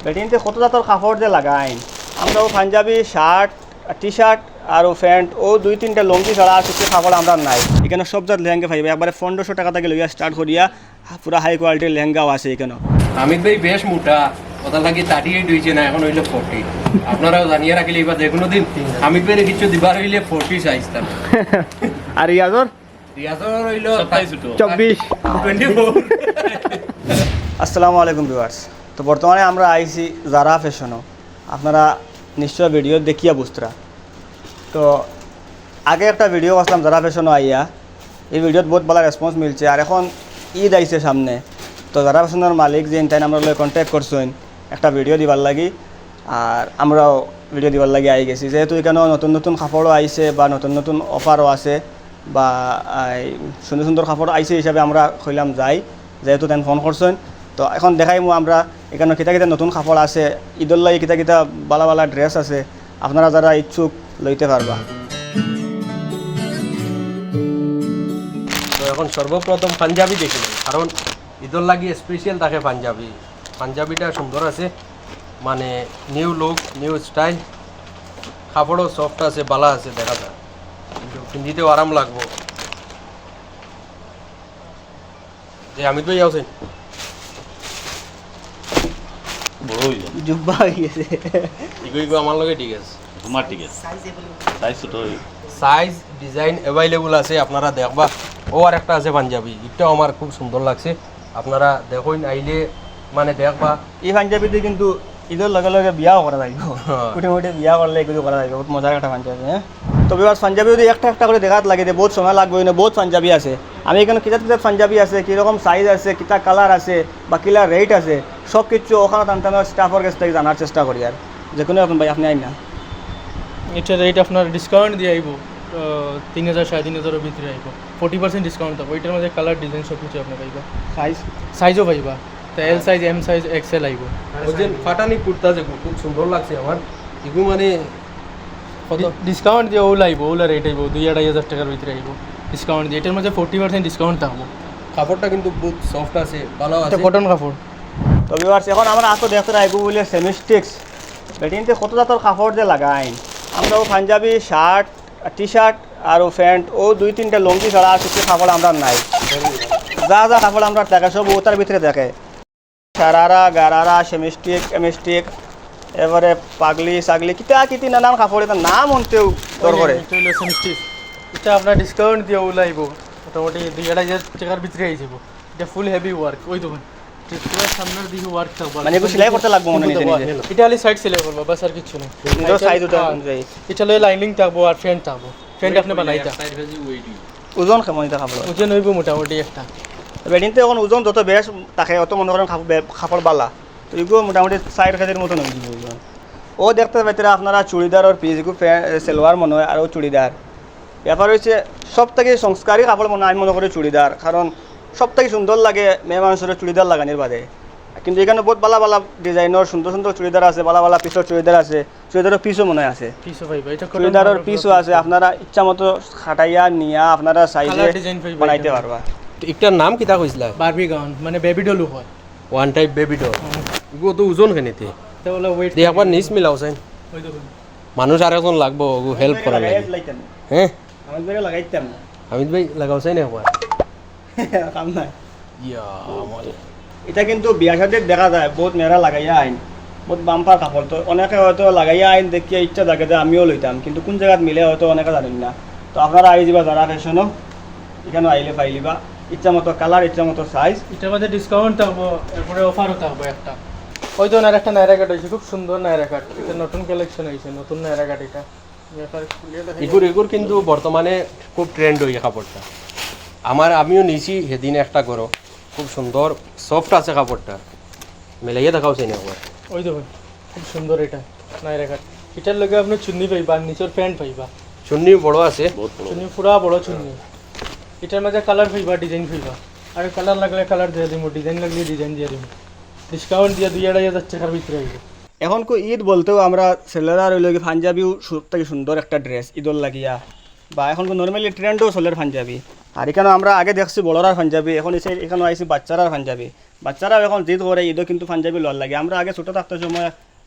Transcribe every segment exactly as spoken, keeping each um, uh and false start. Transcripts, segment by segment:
বেটিন্তে কত জাতর কাপড় যে লাগাইন, আমরাও পাঞ্জাবি, শার্ট, টি শার্ট আর ও প্যান্ট, ও দুই তিনটা লুঙ্গি ছাড়া আর কিছু কাপড় আমরার নাই। ইকানো সব জাত লেহেঙ্গা পাইবা, একবারে পনেরোশো টাকা থাকি লইয়া স্টার্ট করিয়া পুরা হাই কোয়ালিটির লেহেঙ্গাও আছে ইকানো। হামিদ ভাই বেশ মোটা, ওটার লাগি থার্টি এইট হইছে না, এখন হইলো ফর্টি। আপনারাও জানিয়া রাখিলে এবার যে কোনো দিন হামিদ ভাইরে কিছু দিবার হইলে ফর্টি সাইজ তার। আর রিয়াজর? রিয়াজর হইলো সাতাইশ ছোট। চব্বিশ। Twenty four. আসসালামু আলাইকুম ভিউয়ার্স, তো বর্তমানে আমরা আইছি জারা ফ্যাশনো। আপনারা নিশ্চয় ভিডিও দেখিয়া বুঝতরা। তো আগে একটা ভিডিও করছিলাম জারা ফ্যাশনো আইয়া, এই ভিডিওত বহুত ভালা রেসপন্স মিলছে। আর এখন ঈদ আইছে সামনে, তো জারা ফ্যাশনোর মালিক যে তাইন আমরার লগে কন্ট্যাক্ট করছইন একটা ভিডিও দিবার লাগি, আর আমরাও ভিডিও দিবার লাগি আই গেছি। যেহেতু ইকানো নতুন নতুন কাপড়ও আইছে বা নতুন নতুন অফারও আছে বা এই সুন্দর সুন্দর কাপড় আইছে হিসাবে আমরা কইলাম যাই, যেহেতু তাইন ফোন করছইন। তো এখন দেখাইমু আমরা ইকানো কিতা কিতা নতুন কাপড় আছে, ঈদর লাগি কিতা কিতা ভালা ভালা ড্রেস আছে, আপনারা যারা ইচ্ছুক লইতে পারবা। তো এখন সর্বপ্রথম পাঞ্জাবি দেখি, কারণ ঈদর লাগি স্পেশাল থাকে পাঞ্জাবি। পাঞ্জাবিটা সুন্দর আছে, মানে নিউ লুক, নিউ স্টাইল, কাপড়ও সফট আছে, ভালা আছে, দেখা যায় কিন্তু পিন্ধিতেও আরাম লাগবো। যে হামিদ ভাই আছেন, বড় হইল। জুব্বা হয়ে গেছে। ইগো ইগো আমার লগে ঠিক আছে। তোমার ঠিক আছে। সাইজ ছোট হইল। সাইজ ডিজাইন অ্যাভেলেবল আছে, আপনারা দেখবা। ও আর একটা আছে পাঞ্জাবি, ইটাও আমার খুব সুন্দর লাগছে। আপনারা দেখইন, আইলে মানে দেখবা। এই পাঞ্জাবিতে কিন্তু ঈদর লগে লগে বিয়াও করা যাইব। হ্যাঁ। কুটি মুটি বিয়া করলে এগুলো করা যাইব, বহুত মজার একটা পাঞ্জাবি। হ্যাঁ, তো ভিউয়ার্স, পাঞ্জাবি যদি একটা একটা করে দেখাত লাগে, তে বহুত সময় লাগবে, এনে বহুত পাঞ্জাবি আছে। আমি এখানে কিতাত কিতাত পাঞ্জাবি আছে, কীরকম সাইজ আছে, কিতা কালার আছে, বা কিলা রেট আছে, সব কিছু ওখানে টানটানোর স্টাফর কাছ থেকে জানার চেষ্টা করি। আর যে কোনো রকম ভাই, আপনি আইন না। এটা রেট আপনার ডিসকাউন্ট দিয়ে আইব, তিন হাজার, সাড়ে তিন হাজারের ভিতরে আইব, ফর্টি পার্সেন্ট ডিসকাউন্ট থাকবো। এটার মধ্যে কালার, ডিজাইন সব কিছু আপনি পাইবা। সাইজ? সাইজও পাইবা, তো L size, M size, XL আইব। ওই যে ফাটানি কুর্তা যেগু খুব সুন্দর লাগছে আমার, এগু মানে কত? ডি-, ডিসকাউন্ট দিয়ে ওলা আইব, ওলা রেট আইব, দুই আড়াই হাজার টাকার ভিতরে আইব ডিসকাউন্ট দিয়ে। এটার মধ্যে ফর্টি পার্সেন্ট ডিসকাউন্ট থাকবো। কাপড়টা কিন্তু বহুত সফট আছে, ভালো এটা আছে। কটন কাপড়। তো ভিউয়ার্স, এখন আমরা আসো দেখতে আইব বলে সেমিস্টিক্স। বেটিন্তে কত জাতর কাপড় যে লাগাইন, আমরাও পাঞ্জাবি, শার্ট, টি শার্ট আর ও প্যান্ট, ও দুই তিনটা লুঙ্গি ছাড়া আর কিছু কাপড় আমরার নাই। যা যা কাপড় আমরার থাকে সব ওটার ভিতরে থাকে। শারারা, গারারা, সেমিস্টিক, এমিস্টিক, এবারে পাগলি, সাগলি, কিতা কিতি নানান কাপড়, এটা নাম অন্তেও ডর করে। এটা হইলো সেমিস্টিক। এটা আপনার ডিসকাউন্ট দিয়ে ওলা আইব, মোটামুটি দুই আড়াই হাজার টাকার ভিতরে আই যাব। এটা ফুল হেভি ওয়ার্ক, ওই দেখুন। এটা পুরো সামনের দিকে ওয়ার্ক থাকবো। মানে এগুলো সেলাই করতে লাগবো মনে হয় নিজে নিজে? এটা খালি সাইড সেলাই করবো, বাস আর কিচ্ছু না। নিজের সাইজ ওটা হ্যাঁ। অনুযায়ী। এটা লগে লাইনিং থাকবো আর প্যান্ট থাকবো। প্যান্ট আপনি বানাইতা। ওজন কেমন এটা কাপড়? ওজন হইব মোটামুটি একটা। বেটিন্তে এখন ওজন যত বেশ থাকে, অত মনে করেন কাপড় বে-, কাপড় বালা। তো এগুলো মোটামুটি চার কেজির মতন হয়ে যাবে ওজন। ও দেখতে পাইতারা আপনারা চুড়িদারর পিস, এগুলো প্যান্ট, এ, সালোয়ার মনে হয়, আর ও চুড়িদার। ব্যাপার হইছে সব থাকি সংস্কারী কাপড় মনে হয়, আমি মনে করি চুড়িদার, কারণ সব থাকি সুন্দর লাগে মেয়ে মানুষের চুড়িদার লাগানির বাদে। কিন্তু এখানে বহুত বালা বালা ডিজাইনর সুন্দর সুন্দর চুড়িদার আছে, বালা বালা পিসর চুড়িদার আছে, চুড়িদারর পিসও মনে হয় আছে। পিসও পাইবা, এটা কটন চুড়িদারর কাপড় পিসও আছে, আপনারা ইচ্ছা মতো খাটাইয়া নিয়া আপনারা সাইজে কালার ডিজাইন পাইবা বানাইতে এখানে। পারবা। ইটার নাম কিতা কইছিলা? বারবি গাউন, মানে বেবি ডল হয়। One type baby doll. হুম। ইগু তো ওজন কেনিতে? এটা হলো ওয়েট দিয়ে একবার নিচ মিলাও চাইন। ওই দেখুন। মানুষ আর একজন লাগবো, ওগু হেল্প করা লাগে। লাগাইয়া লাইতাম। হ্যাঁ? আমার ধরে লাগাইতাম না। হামিদ ভাই, লাগাও চাইন একবার। কাম নাই। ইয়া, আমার এটা কিন্তু বিয়া শাদিত দেখা যায়, বহুত মেয়েরা লাগাইয়া আইন, বহুত বাম্পার কাপড়। তো অনেকে হয়তো লাগাইয়া আইন দেখিয়া ইচ্ছা জাগে যে আমিও লইতাম, কিন্তু কোন জাগাত মিলে হয়তো অনেকে জানেন না। তো আপনারা আই যিবা যারা ফ্যাশনো, এখানে আইলে পাইলিবা ইচ্ছা মতো কালার, ইচ্ছা মতো সাইজ। এটার মধ্যে ডিসকাউন্ট থাকবো, এরপরে অফারও থাকবো একটা। ওই তো আর একটা নায়রা কাট হয়েছে, খুব সুন্দর নায়রা কাট। এটা নতুন কালেকশন হয়েছে, নতুন নায়রা কাট এটা। ব্যাপার খুলিয়া দেখা ইগুর, ইগুর কিন্তু বর্তমানে খুব ট্রেন্ড হইয়া কাপড়টা। আমার, আমিও নিছি সেদিন একটা গরো, খুব সুন্দর সফট আছে কাপড়টা। মিলাইয়া দেখাও চাইন একবার। ওই দেখুন, খুব সুন্দর এটা, নায়রা কাট। এটার লগে আপনি চুন্নি পাইবা, আর নিচের প্যান্ট পাইবা। চুন্নি বড় আছে। বহুত বড়। চুন্নি পুরা বড় চুন্নি। এটার মাঝে কালার পাইবা, ডিজাইন পাইবা। আর কালার লাগলে কালার দিয়ে দিমু, ডিজাইন লাগলে ডিজাইন দিয়ে দিমু। ডিসকাউন্ট দিয়ে দুই আড়াই হাজার টাকার ভিতরে হইব। এখন কো ঈদ বলতেও আমরা ছেলেরা রইল কি পাঞ্জাবিও সব থেকে সুন্দর একটা ড্রেস ঈদর লাগিয়া, বা এখন নর্মালি ট্রেন্ডও চলের পাঞ্জাবি। আর ইখানো আমরা আগে দেখছি বড়রার পাঞ্জাবি, এখন এসে ইখানো আইছি বাচ্চারার পাঞ্জাবি। বাচ্চারাও এখন জিদ করে, ইদো কিন্তু পাঞ্জাবি লওয়ার লাগি। আমরা আগে ছোট থাকতে সময়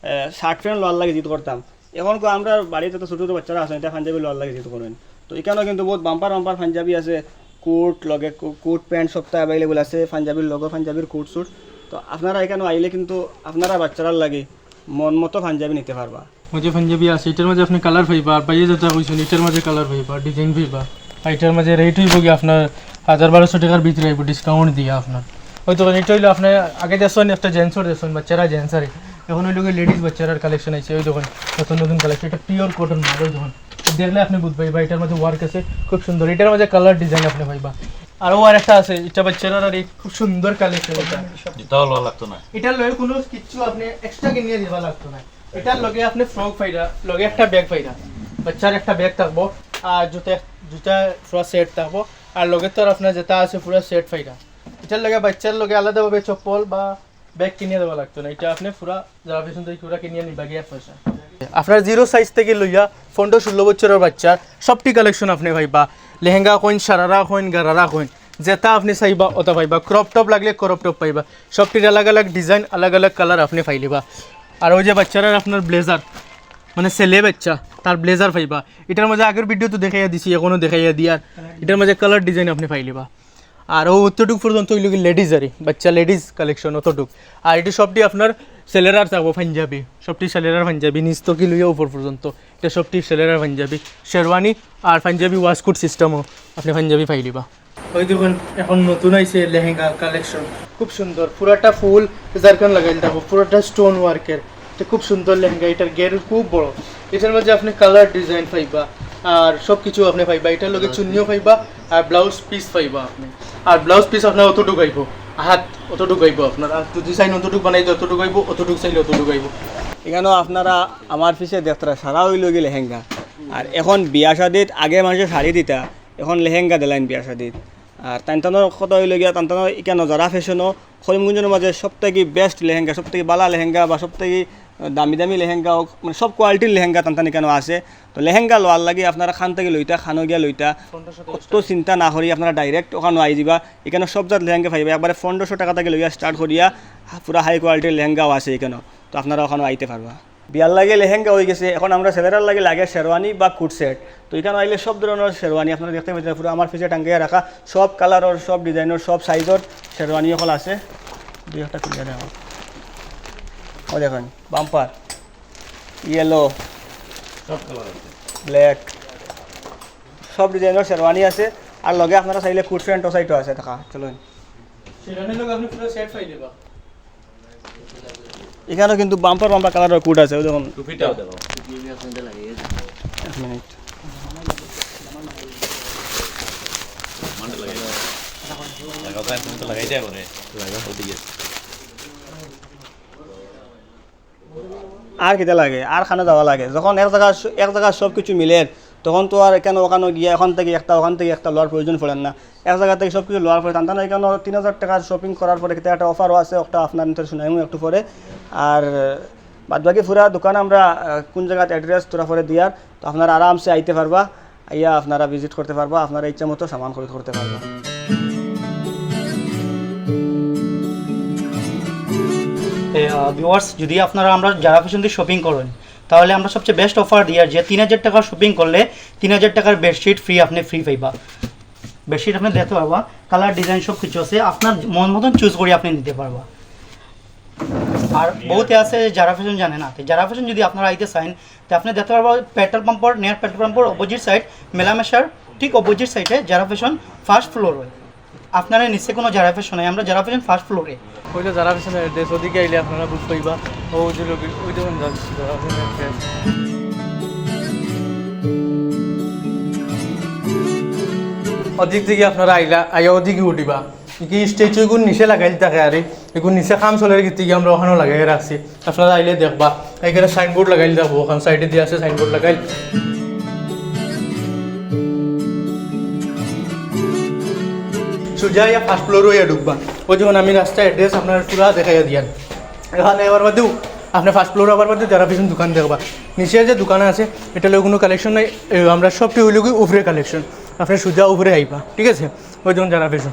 শার্ট প্যান্ট লওয়ার লাগি জিদ করতাম। এখন কো আমরা বাড়িত তো ছোট ছোট বাচ্চারা আছইন, ইতা পাঞ্জাবি লওয়ার লাগি জিদ করইন। তো ইখানো কিন্তু বউত বাম্পার বাম্পার পাঞ্জাবি আছে, কোট লগে কো-, কোট প্যান্ট সবটা অ্যাভেলেবল আছে, পাঞ্জাবির লগে পাঞ্জাবির কোট স্যুট। তো আপনারা ইখানো আইলে কিন্তু আপনারা বাচ্চারার লাগি মন মতো পাঞ্জাবি নিতে পারবা। মাঝে পাঞ্জাবি আছে, ইটার মাঝে আপনে কালার পাইবা, আর ভাইয়ে যেটা কইছইন, ইটার মাঝে কালার পাইবা, ডিজাইন পাইবা। আর ইটার মাঝে রেট অইবো কি আপনার হাজার বারোশো টেকার ভিতরে অইবো, ডিসকাউন্ট দিয়া আপনার। ওই দেখইন, ইটা অইলো আপনার আগে দেখছইন একটা জেন্টসর দেখছইন, বাচ্চারা জেন্টস আর এখন অইলো গিয়া লেডিস বাচ্চারার কালেকশন আইছে। ওই দেখইন, নতুন নতুন কালেকশন, এটা পিওর কটন মাল। ওই দেখইন, দেখলে আপনে বুঝবা, ইটার মাঝে ওয়ার্ক আছে খুব সুন্দর, ইটার মাঝে কালার ডিজাইন আপনে পাইবা। আরও আরেকটা আছে, ইটা বাচ্চারার আর এই খুব সুন্দর কালেকশন ইটা। জুতা লওয়া লাগতো না। ইটার লগে কোনো কিচ্ছু আপনে এক্সট্রা কিনিয়া দিবা লাগতো না। ইটার লগে আপনে ফ্রক পাইরা, লগে একটা ব্যাগ পাইরা, বাচ্চার একটা ব্যাগ থাকবো, আর জুতা, জুতা পুরা সেট থাকবো, আর লগে তো আর আপনার যেটা আছে পুরা সেট পাইরা। ইটার লগে বাচ্চার লগে আলাদাভাবে চপ্পল বা ব্যাগ কিনিয়া দেওয়া লাগতো না, ইটা আপনে পুরা যারা ফ্যাশন থেকে পুরা কিনিয়া নিবা গিয়া পয়সা। আপনার জিরো সাইজ থেকে লইয়া পনেরো ষোলো বছরের বাচ্চা সবটি কালেকশন আপনে পাইবা। লেহেঙ্গা কইন, সারারা কইন, গারারা কইন, যেটা আপনে চাইবা ওটা পাইবা। ক্রপ টপ লাগলে ক্রপ টপ পাইবা। সবটির আলাদা আলাদা ডিজাইন, আলাদা আলাদা কালার আপনে পাইলিবা। আর ওই যে বাচ্চারার আপনার ব্লেজার, মানে ছেলে বাচ্চা, তার ব্লেজার পাইবা। ইটার মাঝে আগের ভিডিওত দেখাইয়া দিছি, এখনো দেখাইয়া দিয়ার। ইটার মাঝে কালার ডিজাইন আপনে পাইলিবা। আর ও অতটুক পর্যন্ত অইলো গি লেডিজ আরি, বাচ্চা লেডিজ কালেকশন অতটুক। আর ইটা সবটি আপনার ছেলেরার থাকবো পাঞ্জাবি, সবটি ছেলেরার পাঞ্জাবি, নিচ থেকে লইয়া উপর পর্যন্ত। ইটা সবটি ছেলেরার পাঞ্জাবি, শেরওয়ানি আর পাঞ্জাবি ওয়াশকোট সিস্টেমও আপনে পাঞ্জাবি পাইলিবা। ওই দেখইন, এখন নতুন আইছে লেহেঙ্গা কালেকশন, খুব সুন্দর, পুরাটা ফুল জারকান লাগাইল থাকবো, পুরাটা স্টোন ওয়ার্কের। ইটা খুব সুন্দর লেহেঙ্গা, ইটার ঘের খুব বড়। ইটার মাঝে আপনে কালার ডিজাইন পাইবা, আর সব কিছু আপনে পাইবা। ইটার লগে চুন্নিও পাইবা, আর ব্লাউজ পিস পাইবা আপনে। আর ব্লাউজ পিস আপনার অতটুক আইবো, হাত অতটুক আইবো আপনার। আর যদি চাইন অতটুক বানাইতে অতটুক আইবো, অতটুক চাইলে অতটুক আইবো। ইখানো আপনারা আমার পিছে দেখতারা সারা অইলো গি লেহেঙ্গা। আর এখন বিয়া শাদিত আগে মানষে শাড়ি দিতা, এখন লেহেঙ্গা দিলাইন বিয়া শাদিত। আর তান তানর কথা অইলো গিয়া, তান তানর ইখানো যারা ফ্যাশনও করিমগঞ্জর মাঝে সব থাকি বেস্ট লেহেঙ্গা, সব থাকি বালা লেহেঙ্গা বা সব থাকি দামি দামি লেহেঙ্গা হোক, মানে সব কোয়ালিটির লেহেঙ্গা তান তান ইখানো আছে। তো লেহেঙ্গা লওয়ার লাগি আপনারা খান থাকি লইতা, খানো গিয়া লইতা, অত চিন্তা না করি আপনারা ডাইরেক্ট ওখানো আই দিবা। ইখানো সব জাত লেহেঙ্গা পাইবা, একবারে পনেরোশো টাকা থাকি লইয়া স্টার্ট করিয়া পুরা হাই কোয়ালিটির লেহেঙ্গাও আছে ইখানো। তো আপনারা ওখানো আইতে পারবা। বিয়ার লাগি লেহেঙ্গা অই গেছে, এখন আমরা ছেলেরার লাগি লাগে শেরওয়ানি বা কোট সেট। তো ইখানো আইলে সব ধরনর শেরওয়ানি আপনারা দেখতে পাইতেন, পুরা আমার পিছে টাঙ্গাইয়া রাখা, সব কালারর, সব ডিজাইনর, সব সাইজর শেরওয়ানি অকল আছে। দুই একটা খুলিয়া দেখো, ও দেখইন, বাম্পার, ইয়েলো, সব কালার আছে। ব্ল্যাক, সব ডিজাইনর শেরওয়ানি আছে। আর লগে আপনারা চাইলে কোট প্যান্টও সাইডও আছে, দেখা চলুন। শেরওয়ানির লগে আপনে পুরা সেট পাই যাবা। ইখানো কিন্তু বাম্পার বাম্পার কালারর কোট আছে, ওই দেখইন। টুপিটাও দেখো। এক মিনিট। মানে লাগাই দাও। লাগাও, ভাই, তুমি তো লাগাই দেয়া করে। লাগাও। ওদিকে। আর কিতা লাগে? আর খানো যাওয়া লাগে? যখন এক জাগা, এক জাগা সব কিছু মিলের, তখন তো আর ইখানো ওখানো গিয়া, ওখান থাকি একটা, ওখান থাকি একটা লওয়ার প্রয়োজন পড়ের না। এক জাগা থাকি সব কিছু লওয়ার পরে, তান তান ইখানো তিন হাজার টাকার শপিং করার পরে কিতা একটা অফারও আছে, ওটা আপনার নিতে শুনাইমু একটু পরে। আর বাদ বাকি পুরা দোকান আমরা, আহ, কোন জাগাত অ্যাড্রেস থুড়া পরে দিয়ার, তো আপনারা আরামসে আইতে পারবা, আইয়া আপনারা ভিজিট করতে পারবা, আপনারা ইচ্ছা মতো সামান খরিদ করতে পারবা। ভিউয়ার্স, যদি আপনারা আমরা যারা ফ্যাশন দিয়ে শপিং করেন, তাহলে আমরা সবচেয়ে বেস্ট অফার দিয়ার যে তিন হাজার টাকার শপিং করলে তিন হাজার টাকার বেডশিট ফ্রি, আপনি ফ্রি পাইবা। বেডশিট আপনি দেখতে পারবা, কালার ডিজাইন সব কিছু আছে, আপনার মন মতন চুজ করে আপনি নিতে পারবা। আর বহুতে আছে যারা ফ্যাশন জানে না, তো যারা ফ্যাশন যদি আপনারা আইতে চান, তো আপনি দেখতে পারবা পেট্রোল পাম্পর, নিয়ার পেট্রোল পাম্পর অপোজিট সাইড, মেলামেশার ঠিক অপোজিট সাইডে যারা ফ্যাশন ফার্স্ট ফ্লোর হয়। আপনারা নিচে কোনো যারা ফ্যাশন নাই, আমরা যারা ফ্যাশন ফার্স্ট ফ্লোরে। কইলে যারা ফ্যাশনের অ্যাড্রেস, ওদিকে আইলে আপনারা বুঝ পাইবা। ও যে লোক, ওই দেখুন যারা ফ্যাশনের অ্যাড্রেস। ওদিক থেকে আপনারা আইলা, আইয়া ওদিকে উঠিবা। কি স্ট্যাচু এগুন নিচে লাগাইল থাকে আরে, এগুন নিচে কাম চলের গিত্তি গিয়া আমরা ওখানো লাগাই রাখছি। আপনারা আইলে দেখবা, এখানে সাইনবোর্ড লাগাইল থাকবো, ওখান সাইডে দিয়া আছে সাইনবোর্ড লাগাইল। সোজা ইয়া ফার্স্ট ফ্লোর হইয়া ঢুকবা। ওই যখন আমি রাস্তা অ্যাড্রেস আপনার পুরা দেখাইয়া দিয়ার। এখানে এবার বাদেও আপনি ফার্স্ট ফ্লোর আবার বাদে যারা ফ্যাশন দোকান দেখবা, নিচে যে দোকান আছে, এটা লগে কোনো কালেকশন নাই। এ, আমরা সবটি হইল কি উপরে কালেকশন, আপনি সোজা উপরে আইবা, ঠিক আছে? ওই দেখুন যারা ফ্যাশন।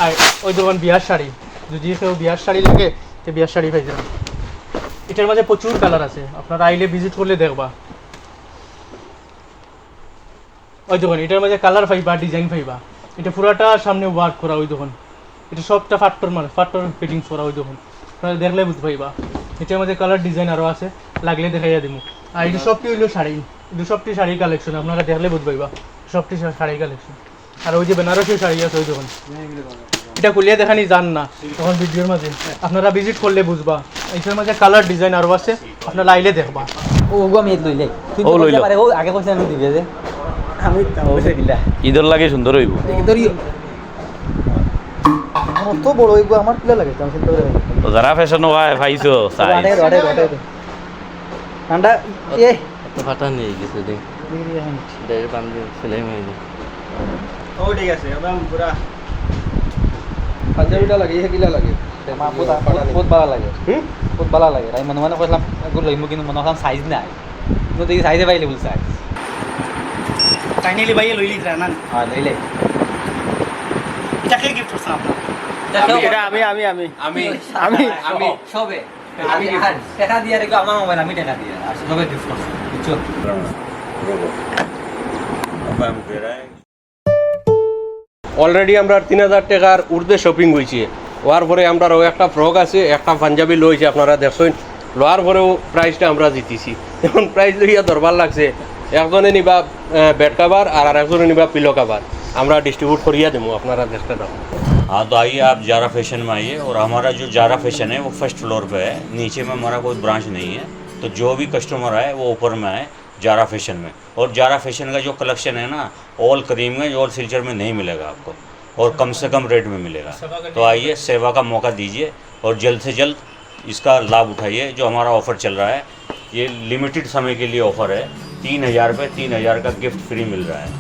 আর ওই দেখুন বিয়ার শাড়ি, যদি কেউ বিয়ার শাড়ি লাগে, তো বিয়ার শাড়ি পাই যাবেন। এটার মাঝে প্রচুর কালার আছে, আপনারা আইলে ভিজিট করলে দেখবা। ওই দেখুন, এটার মাঝে কালার পাইবা, ডিজাইন পাইবা। এটা পুরাটা সামনে ওয়ার্ক করা, ওই দেখুন। এটা সবটা ফাট্টর মাল, ফাট্টর ফিটিংস করা, ওই দেখুন। আপনারা দেখলে বুঝ পাইবা। এটার মাঝে কালার ডিজাইন আরও আছে, লাগলে দেখাইয়া দিমু। আর এটা সবটি হইলো শাড়ি, এটা সবটি শাড়ি কালেকশন, আপনারা দেখলে বুঝ পাইবা। সবটি শা-, শাড়ি কালেকশন। আর ওই যে বেনারসি শাড়ি আছে, ওই দেখুন। এটা খুলিয়া দেখানি যার না, তখন ভিডিওর মাঝে। আপনারা ভিজিট করলে বুঝবা। এটার মাঝে কালার ডিজাইন আরও আছে, আপনারা আইলে দেখবা। ও, ওগু আমি লইলে। তুই ও, তো লইলো। পারে, ও আগে কইছে আমি দিবে যে। আমি তো বুঝে দিলা। ঈদর লাগি সুন্দর অইবো। ঈদর ই-, আমার তো বড় অইবো, আমার কিলা লাগে, আমি চিন্তা করে দেখি। তো যারা ফ্যাশন হয়, পাইছো, সাইজ। Water, water, water. ঠান্ডা, এ। তো ফাটা নিয়ে গেছে, দেখ। দেখি, দেখি, দেখি। ডাইরেক্ট পাঞ্জাবি সেলাই হয়নি। ও, ঠিক আছে, একদম পুরা। পাঞ্জাবিটা লাগে, ইহে কিলা লাগে? মা, বহুত, বহুত, বহুত ভালা লাগে। হুম? বহুত ভালা লাগে। আমি মনে মনে কইলাম, এগু লইমু, কিন্তু মনে করলাম সাইজ নাই। তো দেখি সাইজে পাইলে বলে সাইজ। ফাইনালি ভাইয়ে লইলি না? হ্যাঁ, লইলে। এটা কে গিফট করছেন আপনার? এটা আমি, আমি, আমি, আমি। আমি। আমি। সবে। আমি আর, আর টেকা দিয়া রেখো আমার মোবাইল, আমি টেকা দিয়া। আর সবে গিফট করছি, বুঝছো? অলরেডি আমরা তিন হাজার টেকার ঊর্ধ্বে শপিং অইছে। অওয়ার পরে আমরার অউ একটা ফ্রক আছে, একটা পাঞ্জাবি লইছে, আপনারা দেখছইন। লওয়ার পরেও প্রাইজটা আমরা জিতিছি। এখন প্রাইজ লইয়া দরবার লাগছে, একজনে নিবা, আহ, বেড কভার আর আরেকজনে নিবা পিলো কভার। আমরা ডিস্ট্রিবিউট করিয়া দিমু, আপনারা দেখতে থাকো। हाँ, तो आइए, आप जारा फैशन में आइए। और हमारा जो जारा फैशन है, वो फर्स्ट फ्लोर पे है। नीचे में हमारा कोई ब्रांच नहीं है, तो जो भी कस्टमर आए, वो ऊपर में आए, जारा फैशन में। और जारा फैशन का जो कलेक्शन है ना, ऑल करीमगंज, ऑल सिलचर में नहीं मिलेगा आपको, और कम से कम रेट में मिलेगा। तो आइए, सेवा का मौका दीजिए और जल्द से जल्द इसका लाभ उठाइए। जो हमारा ऑफर चल रहा है, ये लिमिटेड समय के लिए ऑफर है। तीन हज़ार पे तीन हज़ार का गिफ्ट फ्री मिल रहा है।